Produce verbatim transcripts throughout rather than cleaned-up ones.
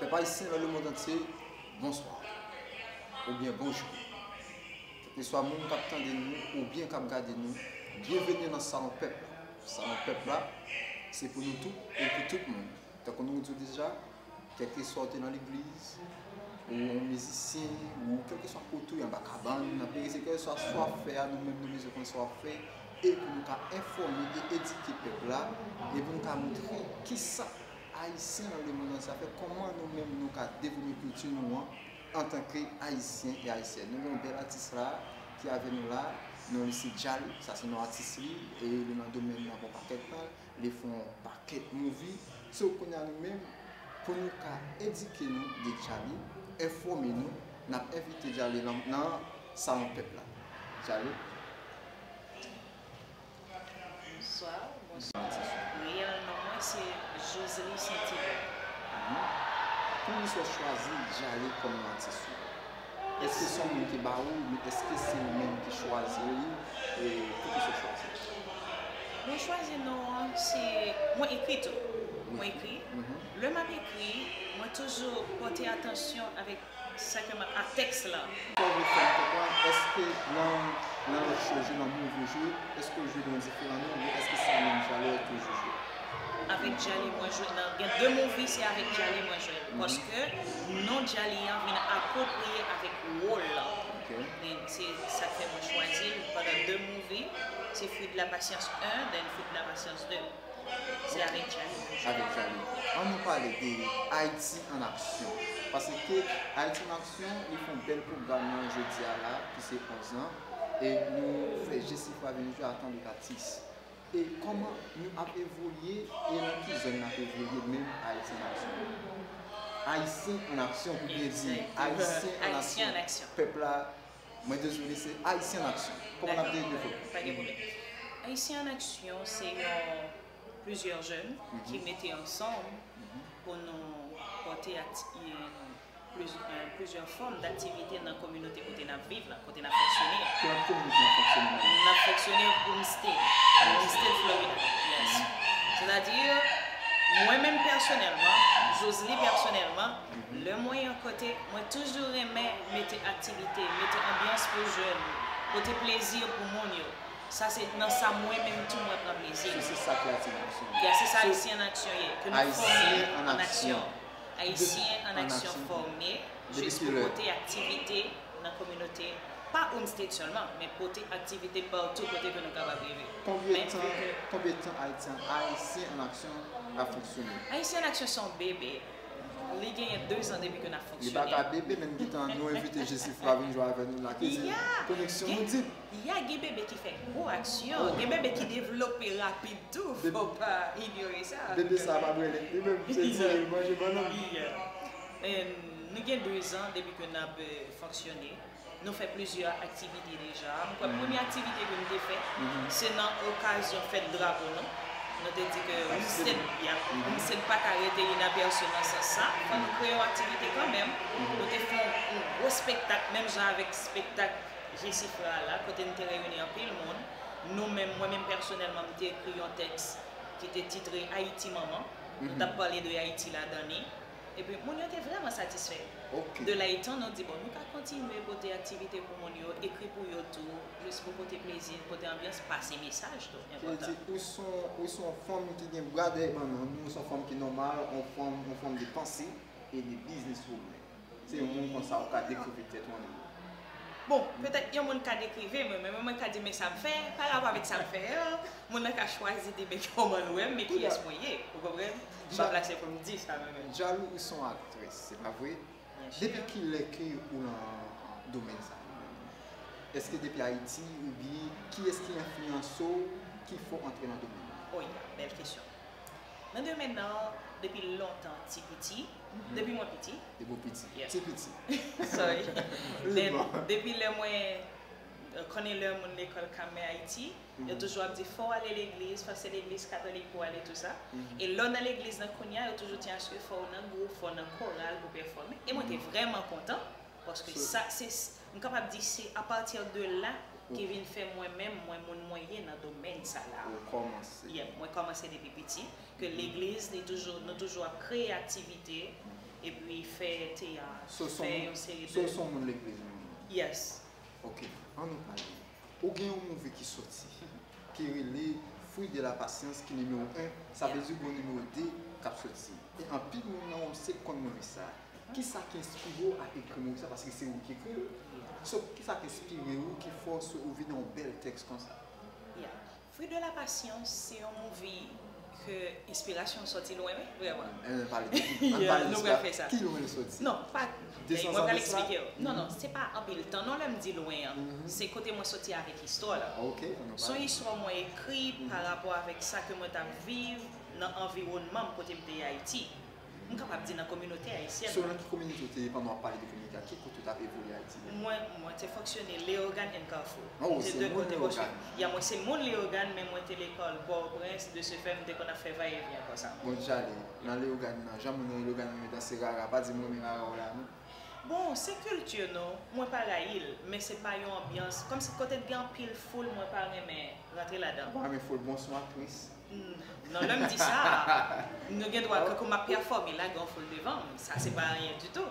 Pèp ayisyen nan lemonn antye, bonswa oubyen bonjou. Kèlkeswa moun k ap tande nou oubyen k ap gade nou, byenveni nan Salon Pèp la. Salon Pèp la, se pou nou tout e pou tout moun. Tankou nou di w deja, kèlkeswa w te nan legliz, ou yon mizisyen, ou kèlkeswa kote w ye, anba kabann, nan peyi, se kèlkeswa sa w ap fè a, nou menm nou bezwen konn sa w ap fè, e pou nou ka enfòme e edike pèp la, e pou nou ka montre kisa Ayisyen nan lemonn antye ap fè, kòman nou menm nou ka devlope kilti nou an antanke Ayisyen e Ayisyèn. Nou gen yon bèl atis la ki avè nou la, non li se Djali, sa se non atis li, e li nan domèn nan pou pakèt tan, li fè yon pakèt movie. So, kounye a nou menm, pou nou ka edike nou de Djali, enfòme nou, n ap envite Djali nan, nan Salon Pèp la. Djali. Bonswa, bonswa. Reyèl non mwen se Josely Saint-Hilaire. Poukisa w chwazi Djali kòm non atis ou? Èske se yon moun ki ba ou, oubyen èske se ou menm ki chwazi li, e poukisa w chwazi li? Mwen chwazi non an, se mwen ekri tou. Mwen ekri. Lè m ap ekri, mwen toujou pòte atansyon avèk sa ke m ap, a tèks la. Sa w vle fè m konprann, èske nan, nan lòt cho w jwe, nan movie w jwe, èske w jwe nan diferan non, oubyen èske se menm Djali w toujou jwe? Avèk Djali mwen jwe nan, gen de movie se avèk Djali mwen jwe l, paske non Djali an vin apwopriye avèk wòl la. Men se sa k fè mwen chwazi l pandan de movie, se Fruit de la Patience un, then Fruit de la Patience deux. Se avèk Djali. Avèk Djali. Ann nou pale de Ayiti an Aksyon. Paske Ayiti an Aksyon, li fè yon bèl pwogram nan jodi a la, ki se onz an, e nou fè Jesifra vin jwe antanke atis. E kòman nou ap evolye, e nan ki zòn n ap evolye menm Ayiti an Aksyon? Ayisyen an Aksyon, pou byen di, Ayisyen an Aksyon. Pèp la, mwen dezole, se Ayisyen an Aksyon. Kòman n ap deye devlope? Pa gen pwoblèm. Ayisyen an Aksyon se yon plizyè jèn ki mete ansanm pou nou pòte ati-, pliz-, plizyè fòm daktivite nan kominote kote n ap viv la, kote n ap fonksyone a. Ki lòt komin ki n ap fonksyone menm? N ap fonksyone Homestead, Homestead, Florida. Yes. Sètadi, mwen menm pèsonèlman, Josely pèsonèlman, lè mwen yon kote, mwen toujou renmen mete aktivite, mete anbyans pou jèn, pote plezi pou moun yo. Sa se nan sa mwen menm tou mwen pran plezi. So, se sa k Ayiti an Aksyon ye. Ya, se sa Ayisyen an Aksyon ye, ke nou fòme an aksyon. Ayisyen an Aksyon fòme jis pou pote aktivite nan kominote, pa Homestead sèlman, men pote aktivite patou kote ke nou kapab rive. Konbyen tan, konbyen tan Ayiti an, Ayisyen an Aksyon ap fonksyone? Ayisyen an Aksyon se yon bebe. Li genyen de zan depi ke n ap fonksyone. Li pa ka bebe, men m gentan, nou envite Jesifra vin jwe avè nou la. Ki di, koneksyon nou dip. Ya, gen bebe ki fè gwo aksyon, gen bebe ki devlope rapid tou, fò pa inyore sa. Bebe sa pa brele, li menm, se di l manje bannann. Ya. E nou gen de zan depi ke n ap, eh, fonksyone. Nou fè plizyè aktivite deja. M kwè premye aktivite ke nou te fè, se nan okazyon fèt drapo nou. Nou te di ke Homestead, ya, Homestead pa ka rete inapèsi nan sans sa. Fò nou kreye yon aktivite kanmenm. Nou te fè yon, yon gwo spektak, menm jan avèk spektak Jesifra la, kote nou te reyini anpil moun. Nou menm, mwen menm pèsonèlman, m te ekri yon tèks ki te titre Ayiti Manman. Nou t ap pale de Ayiti ladan li. Epi moun yo te vrèman satisfè. De la, etan nou di, bon, nou ka kontinye pote aktivite pou moun yo, ekri pou yo tou, jis pou pote plezi, pote anbyans, pase mesaj tou, enpòtan. Sa vle di, ou se yon, ou se yon fanm ki gen bra dèyè bannann, ou se yon fanm ki nòmal, yon fanm, yon fanm de panse e de businesswoman. Se yon moun konsa ou ka dekrive tèt ou anndan. Bon, petèt yon moun ka dekrive mwen, men mwen ka di men sa m fè, pa rapò avèk sa m fè an, moun nan ka chwazi di men kòman l wè m, men kiyès mwen ye, ou konprann? M pa plase pou m di sa mwen menm. Djali, ou se yon aktris, se pa vre? Depi kilè ke ou nan domèn sa? Èske depi Ayiti oubyen kiyès ki enfliyanse w ki fè w antre nan domèn nan? O ya, bèl kesyon. Nan domèn nan, depi lontan, ti piti, depi mwen piti. Depi w piti. Ti piti. Sorry. Men depi lè mwen, eh, konnen lè moun lekòl ka men Ayiti, yo toujou ap di fò w ale legliz, fò se legliz katolik pou w ale tou sa. E lè w nan legliz nan kounye a, yo toujou tyen aske fò w nan gwoup, fò w nan koral pou pèfòme. E mwen te vrèman kontan, paske sa, se, m kapab di se apati de la ki vin fè mwen menm, mwen moun mwen ye nan domèn sa la. Ou kòmanse. Yeah, mwen kòmanse depi piti, ke legliz, li toujou, nou toujou ap kreye aktivite, epi fè teyat, So, son fè moun- yon seri So de. son moun legliz ou menm? Yes. Ok, ann nou pale. Ou gen yon movie ki soti, ki rele Fruit de la Patience, ki nimewo en, sa vle di gen yon nimewo de k ap soti. E anpil moun nan Womsé konn movie sa. Kisa ki enspire w a ekri movie sa? Paske se ou ki ekri l. So, kisa ki enspire w, ki fòse ou vin yon bèl tèks konsa? Yeah. Fruit de la Patience, se yon movie ke enspirasyon sòti lwen, wi, vrèman. Ann pale de, ann Yeah, pale de nou sa. pral fè sa. Ki lwen l soti? Non, pa. Desann Mwen pral de sa? Eksplike w. Non, non, se pa anpil tan. Non, lè m di lwen an, se kote mwen soti avèk istwa la. Ok, ann Se yon pale. Istwa mwen ekri pa rapò avèk sa ke mwen t ap viv nan anviwònman m kote m te ye Ayiti. M kapab di nan kominote ayisyèn. So, nan ki kominote ou te ye pandan w ap pale de kominote a? Ki kote ou t ap evolye Ayiti? Mwen, mwen te fonksyone Leyogàn and Kafou. Oh, Se se de moun kote Leyogàn. fonksyone. Ya, mwen se moun Leyogàn, men mwen te lekòl Pòtoprens, de ce fait, m te konn ap fè vayevyen konsa. Bon, Djali, nan Leyogàn nan, jan moun nan Leyogàn nan renmen danse rara, pa di m renmen rara w la, non. Bon, se kilti nou, mwen pa rayi l, men se pa yon anbyans, kòmsi kote t gen anpil foul, mwen pa renmen rantre ladan. Ou pa renmen foul, bon son aktris. Hmm, non, lè m di sa, nou gen dwa, kankou m ap pèfòme la, gen yon foul devan m, sa se pa anyen ditou.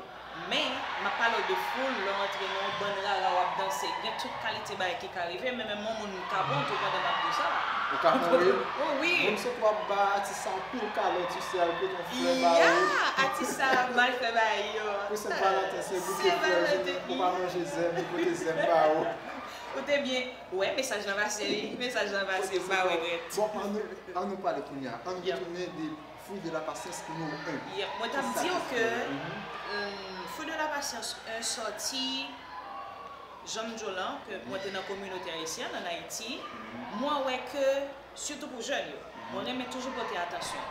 Men, m ap pale w de foul, lè w antre nan yon bann rara, w ap danse, gen tout kalite bagay ki ka rive, men menm yon moun ka pran tou pandan m ap di w sa. Ou ka pran, wi. Oh, wi. Bon, m sot w ap ba atis sa anpil kalòt, ou se al pote yon flè ba Ya, ou. Atis sa mal fè bagay yo. Pou Sen Valanten, se bouke flè, ou pa manje zèb, ou pote zèb ba ou. Ou te byen. Wè, mesaj lan pase, wi. Mesaj lan pase, m pa regrèt. Bon, ann nou, ann nou pale kounye a. Ann nou Yep. Retounen de Fruit de la Patience nimewo en. Yep, mwen t ap Kisa di w ki ke fè? Mhm. euh, Fruit de la Patience un sòti, jan m di w lan, ke mwen te nan kominote ayisyèn ann Ayiti, mwen wè ke, sitou pou jèn yo, mwen renmen toujou pote atansyon.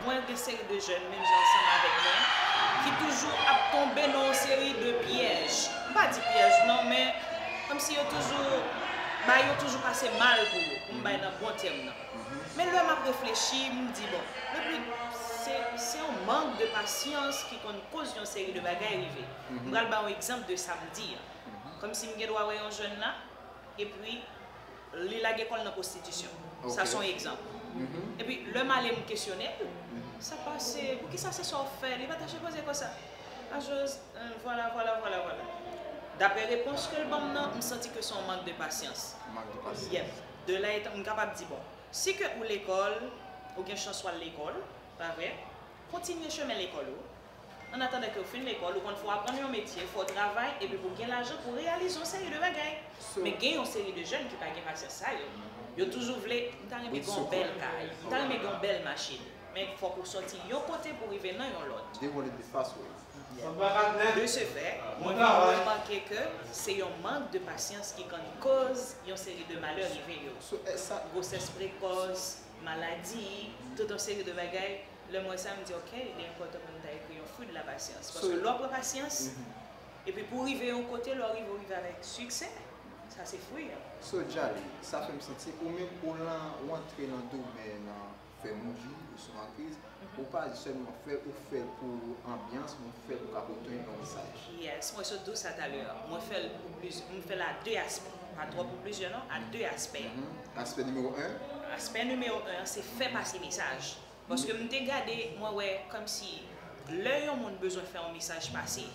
Mwen gen seri de jèn, menm jan ansanm avèk mwen, ki toujou ap tonbe nan yon seri de pyèj. M pa di pyèj non, men kòmsi yo toujou, bagay yo toujou pase mal pou yo, pou m bay nan bon tèm nan. Men lè m ap reflechi, m di, bon, le plus, se, se yon mank de pasyans ki konn koz yon seri de bagay rive. M pral ba yon egzanp de sa m di an. Kòmsi m gen dwa wè yon jèn la, epi li lage kò l nan pwostitisyon. Sa se yon egzanp. Epi lè m ale m kesyone l, sa pase, poukisa se sa w fè? Li pa ta sipoze konsa. Ajòz, euh, vwala, vwala, vwala, vwala. Daprè repons ke l ban m nan, m santi ke se yon mank de pasyans. Mank de pasyans. Yep. De la etan, m kapab di, bon, si ke ou lekòl, ou gen chans w al lekòl, pa vre? Kontinye chemen lekòl ou. An atandan ke w fin lekòl, ou konn fò w aprann yon metye, fò w travay, epi pou w gen lajan pou w reyalize yon seri de bagay. Men gen yon seri de jèn ki pa gen pasyans sa yo. Yo toujou vle, m ta renmen gen yon bèl kay, m ta renmen gen yon bèl machin. Men fòk ou sòti yon kote pou w rive nan yon lòt. De wòl e de fas, wi. De ce fait, mwen vin remake ke se yon mank de pasyans ki konn koz yon seri de malè rive yo. So, e sa, Gwosès prekòs, maladi, tout yon seri de bagay. Lè m wè sa, m di, ok, li enpòtan pou m ta ekri yon Fruit de la Patience. Paske lè w pran pasyans, epi pou w rive yon kote, lè w rive, w rive avèk siksè. Sa se fwi an. So, Djali, sa fè m santi ou menm ou lan, ou antre nan domèn an, fè movie, ou se yon aktris, ou pa sèlman fè l, ou fè l pou anbyans, men ou fè l pou ka pote yon mesaj. Yes, mwen sot di w sa talè. Mwen fè l pou pliz, mwen fè l a de aspè. Pa twò pou plizyè non, a de aspè. Aspè nimewo en. Aspè nimewo en an, se fè pase mesaj. Paske m te gade, mwen wè kòmsi lè yon moun bezwen fè yon mesaj pase,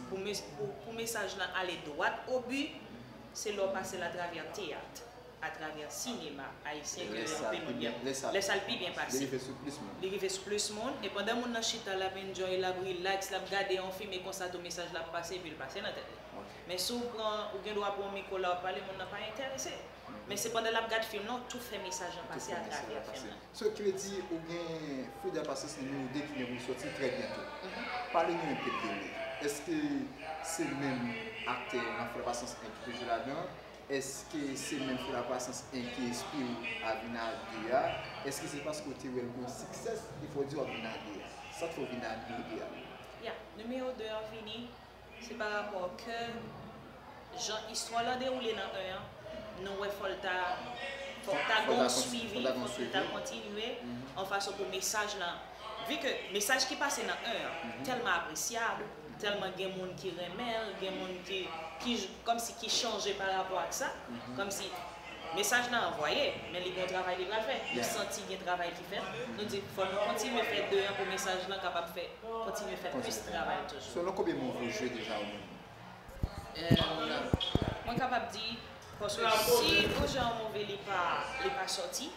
pou, mes, pou, pou mesaj lan ale dwat o bi, se lè w pase l atravè teyat, atravè sinema ayisyen ke anpil moun gen. Lè sa l pi byen pase. Li rive sou plis moun. Li rive sou plis moun. E pandan moun nan chita, l ap enjoy, l ap relax, l ap gade yon fim e konsa tou mesaj la ap pase epi l pase nan tèt li. Men si w pran, ou gen dwa pran yon mikwo la w ap pale, moun nan pa enterese. Men se pandan l ap gad fim nan, w tou fè mesaj lan pase atravè fim nan. So, ki vle di ou gen Fruit de la Patience nimewo de ki gen pou soti trè byento. Pale nou enpe de li. Èske se menm aktè nan Fruit de la Patience en ki te jwe ladan? Èske se menm Fruit de la Patience en ki enspire w a vin a de a? Èske se paske w te wè l gen yon siksè ki fè w di w ap vin a de a? Sa k fè w vin a nimewo de a? Ya, nimewo de an vini, se pa rapò ke jan istwa lan dewoule nan en an, nou wè fò l ta, fò l ta gen yon swivi, fò l ta kontinye, an fason pou mesaj lan, vi ke mesaj ki pase nan en an tèlman apresyab, tèlman gen moun ki renmen l, gen moun ki, ki kòmsi ki chanje pa rapò ak sa, kòmsi Mesaj lan anvwaye, men li gen yon travay li pral fè. Nou santi gen travay ki fèt. Nou di fò nou kontinye fè de an pou mesaj lan kapab fè kontinye fè plis travay toujou. Selon konbyen mouv ou jwe deja ou menm? Mwen kapab di, paske si pwojè an move li pa, li pa sòti,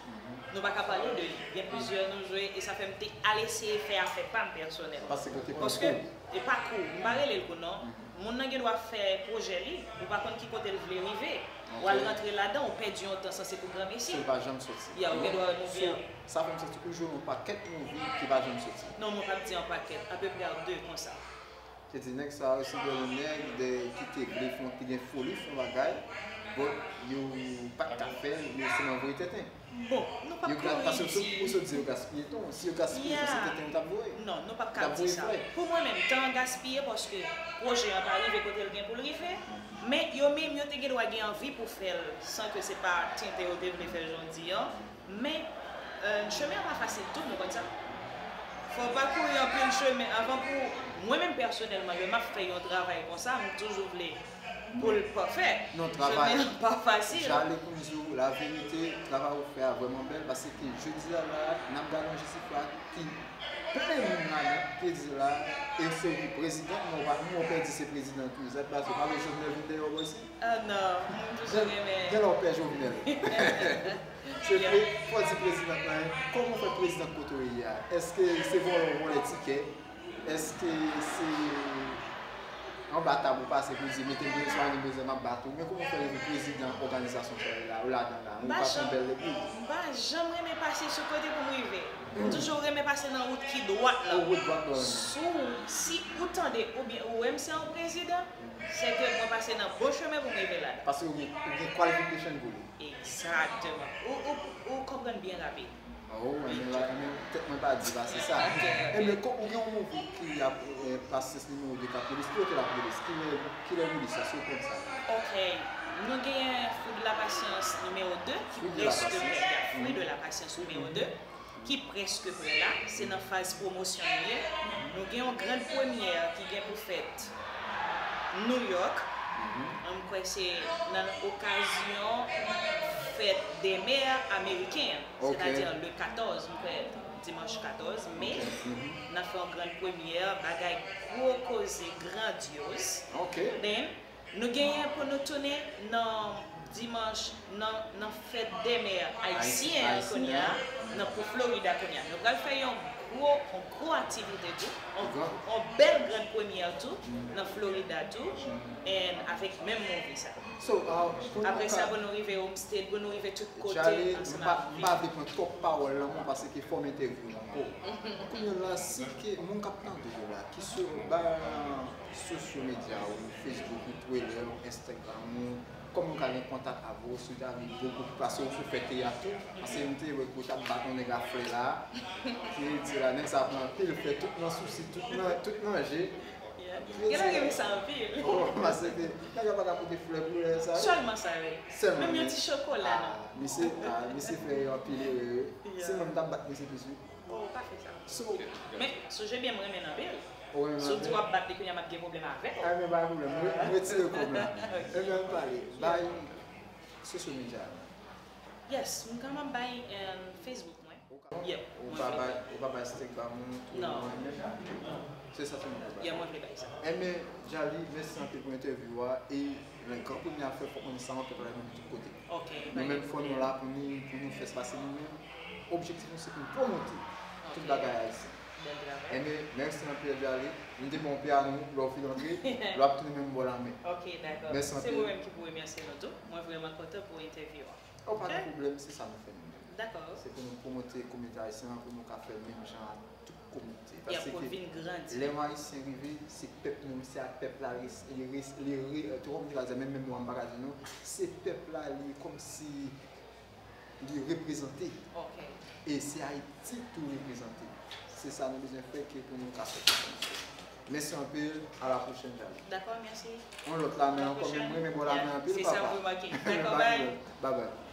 nou pa ka pale de li. Gen plizyè nou jwe e sa fè m te al eseye fè afè pa m pèsonèl. Paske e pa kou, m pa rele l kou non. Moun nan gen dwa fè pwojè li, ou pa konn ki kote l vle rive. Ou al rantre ladan, ou pèdi yon tan, sa se pou granmesi. Sa pa janm soti. Ya, ou gen dwa move. Sa fè m santi ou jwe yon pakèt move ki pa janm soti. Non, mwen p ap di yon pakèt, apeprè de konsa. Se di nèg sa yo se de nèg de ki te vle fè yon, ki gen foli fè yon bagay, but yo pa t ka fè l, yo sèlman voye tenten. Bon, nou p ap kouri di. Paske ou sot di yo gaspiye tan. Si yo gaspiye tan, se tenten yo t ap voye. Non, nou p ap ka di sa. Pou mwen menm, tan an gaspiye paske pwojè an pa rive kote l gen pou l rive. Men yo menm, yo te gen dwa gen anvi pou fè l san ke se pa tenten yo te vle fè l jodi an. Men, euh, chemen an pa fasil tou, nou konn sa. Fò w pakouri anpil chemen avan pou, mwen menm pèsonèlman, lè m ap fè yon travay konsa, m toujou vle pou l pafè. Non, travay. Chemen an pa fasil. Jale pou m di w laverite, travay ou fè a vrèman bèl, paske jodi a la, n ap gade yon Jesifra ki plen moun ladan, ki di la, e se ou ki prezidan, men w pa, men w pèdi se prezidan tou, zèt la, se pa vle Jovenel vin dèyè w osi. Ah non, m toujou renmen. Gen lè w pè Jovenel. Se vre, fò di prezidan lan, kòman w fè prezidan kote w ye a? Èske se vòlè w vòlè tikè? Èske se anba tab ou pase pou di mete m prezidan, m bezwen m ap bat ou? Men kòman w fè rive prezidan òganizasyon sa yo la, ou ladan la, ou pa t yon bèl legliz? M pa janm renmen pase sou kote pou m rive. M toujou renmen pase nan wout ki dwat lan. Ou wout dwat lan. Si w, si ou tande oubyen ou wè m se yon prezidan, se ke mwen pase nan bon chemen pou m rive la. Paske ou gen, ou gen qualification pou li. Egzakteman. Ou, ou, ou konprann byen rapid. Oh, enben, enben, tèt mwen pa di pase sa. Ok, ok. Enben, ou gen yon move ki ap, eh, Pasyans nimewo de k ap rilis. Ki kote l ap rilis? Kilè, kilè rilis sa? Si w konn sa. Ok. Nou genyen Fruit de la Patience nimewo de ki prèske prè. Fruit de la Patience nimewo de ki prèske prè la, se nan faz pwomosyon li ye. Nou gen yon grann premyè ki gen pou fèt New York. M kwè se nan okazyon fèt dè mè ameriken an, sètadi le katòz, m kwè dimanch katòz me, n ap fè yon grann premyè, bagay gwo koze, grandyoz. Then, Nou genyen pou nou tounen nan dimanch, nan, nan fèt dè mè ayisyen an kounye a, nan pou Florida kounye a. Nou pral fè yon gwo, yon gwo aktivite tou, yon, yon bèl grann premyè tou, nan Florida tou, and avèk menm move sa. Apre sa, pou nou rive Homestead, pou nou rive tout kote ansanm avèk. M pa vle pran twòp pawòl nan men w paske fò m entèvyou w ankò. Kounye a la, si ke moun k ap tande w la, ki sou ba sosyo medya ou, Facebook ou, Twitter ou, Instagram ou, kòman yo ka gen kontak avè w si w ta vle bokou, paske ou sou fè teyat tou, paske m te wè ke w t ap bat yon nèg a flè la, ki di la, nèg sa pran anpil flè, tout nan sousi, tout nan, tout nan je. Genlè w renmen sa anpil. Oh, paske nèg la pa ka pote flè pou lè sa. Sèlman sa, wi. Sèlman. Menm yon ti chokola, non. Misye, ah, misye fè anpil erè, wi. Si mwen m t ap bat misye plis, wi. Oh, pa fè sa. Men, sonje byen, m renmen l anpil. Si w di w ap bat li kounye a, m ap gen pwoblèm avè w. Ah, men pa gen pwoblèm. M retire kòb la. Ebyen, ann pale. Bay sosyo medya a. Yes, m ka bay, um, Facebook mwen. Yep, ou pa bay, ou pa bay steak ba moun, tou mwen menm. Se sa sèlman ou bay. Yeah, mwen vle bay sa. Enben, Djaly, mèsi anpil pou entèvyou a. E lè gran premye a fè, fòk mwen di sa, mwen pèp la, mwen di tout kote. Nou menm, fò nou la pou nou, pou nou fè sa, paske nou menm, objektif nou, se pou nou pwomote tout bagay ayisyen. Enben, mèsi anpil, Djaly. Nou te ba w piano, lè w fin antre, lè w ap tounen menm bò la men. Ok, dakò. Mèsi anpil. Se mwen menm ki pou remèsye nou tou. Mwen vrèman kontan pou entèvyou an. Oh, pa gen pwoblèm, se sa nou fè nou menm. Dakò. Se pou nou pwomote kominote ayisyen an, pou nou ka fè menm jan ak tout kominote. Paske lè yon ayisyen rive, se pèp nou, se ak pèp la, li, li, li, li, menm, menm nou, m pa ka di nou, se pèp la, li kòmsi li reprezante. Ok. E se Ayiti tou reprezante. Se sa nou bezwen fè ke pou nou ka sòti. Mèsi anpil, a la pwochèn, Djaly. Dakò, mèsi. Yon lòt la men ankò, men mwen renmen ba w la men anpil, papa. Se sa m remake. Dakò, bye. Bye bye.